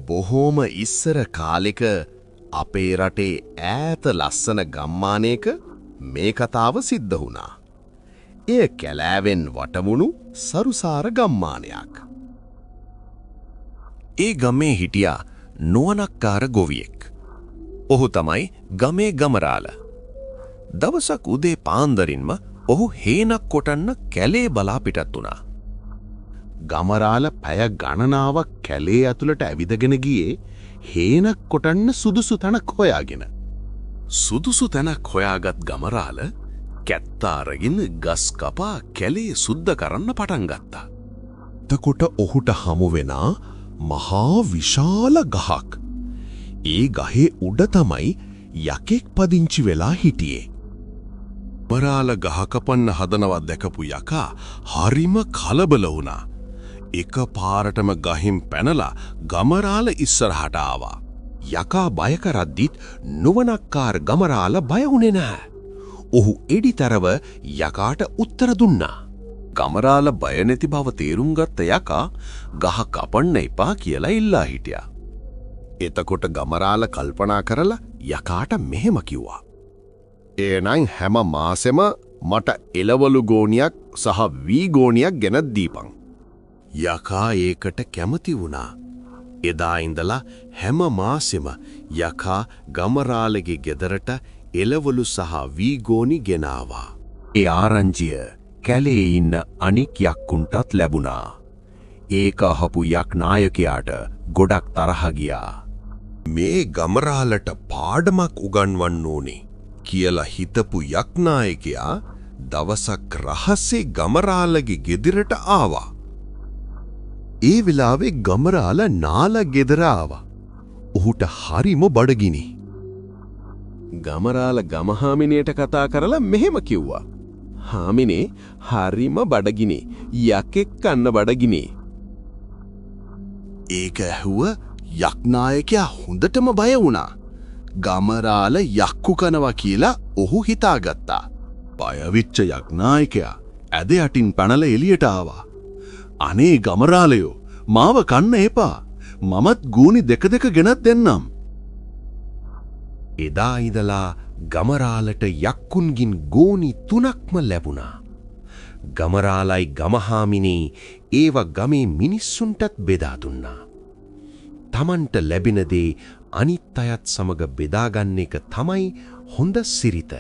බොහෝම ඉස්සර කාලෙක අපේ රටේ ඈත ලස්සන ගම්මානයක මේ කතාව සිද්ධ වුණා. එය කැලෑවෙන් වටවුණු සරුසාර ගම්මානයක්. ඒ ගමේ හිටියා නුවණක්කාර ගොවියෙක්. ඔහු තමයි ගමේ ගමරාල. දවසක් උදේ පාන්දරින්ම ඔහු හේනක් කොටන්න කැලේ බලා පිටත් වුණා. ගමරාල පැය ගණනාවක් කැලේ ඇතුළට ඇවිදගෙන ගියේ හේනක් කොටන්න සුදුසු තැනක් හොයාගෙන. සුදුසු තැනක් හොයාගත් ගමරාල කැත්ත අරගෙන ගස් කපා කැලේ සුද්ධ කරන්න පටන් ගත්තා. එතකොට ඔහුට හමු වෙනා මහා විශාල ගහක්. ඒ ගහේ උඩ තමයි යකෙක් පදිංචි වෙලා හිටියේ. ගමරාල ගහ කපන්න හදනවා දැකපු යකා හරිම කලබල වුණා. එක පාරටම ගහින් පැනලා ගමරාල ඉස්සරහට ආවා. යකා බය කරද්දිත් නුවණක්කාර ගමරාල බය වුණේ නෑ. ඔහු එඩිතරව යකාට උත්තර දුන්නා. ගමරාල බය නැති බව තේරුම් ගත්ත යකා ගහ කපන්න එපා කියලා ඉල්ලා හිටියා. එතකොට ගමරාල කල්පනා කරලා යකාට මෙහෙම කිව්වා. එහෙනම් හැම මාසෙම මට එළවලු ගෝනියක් සහ වී ගෝනියක් ගෙනත් දීපන්. යකා ඒකට කැමති වුණා. එදා ඉඳලා හැම මාසෙම යකා ගමරාලගේ ගෙදරට එළවලු සහ වී ගෝනි ගෙනාවා. ඒ ආරංචිය කැලේ ඉන්න අනික් යක්කුන්ටත් ලැබුණා. ඒක අහපු යක් නායකයාට ගොඩක් තරහ ගියා. මේ ගමරාලට පාඩමක් උගන්වන්න ඕනේ කියලා හිතපු යක්නායකයා දවසක් රහසේ ගමරාලගේ ගෙදරට ආවා. ඒ වෙලාවේ ගමරාල නාලා ගෙදර ආවා. ඔහුට හරිම බඩගිනි. ගමරාල ගමහාමිනියට කතා කරලා මෙහෙම කිව්වා. හාමිනේ, හරිම බඩගිනි. යකෙක් කන්න බඩගිනි. ඒක ඇහුව යක්නායකයා හොඳටම බය වුණා. ගමරාල යක්කු කනවා කියලා ඔහු හිතාගත්තා. බය වෙච්ච යක්නායකයා ඇද යටින් පැනලා එළියට ආවා. අනේ ගමරාලයෝ, මාව කන්න එපා. මමත් ගූනි දෙක දෙක ගෙනත් දෙන්නම්. එදා ඉඳලා ගමරාලට යක්කුන්ගින් ගෝනි තුනක්ම ලැබුණා. ගමරාලයි ගමහාමිනේ ඒව ගමේ මිනිස්සුන්ටත් බෙදා දුන්නා. තමන්ට ලැබෙන දේ අනිත් අයත් සමග බෙදාගන්න එක තමයි හොඳ සිරිත.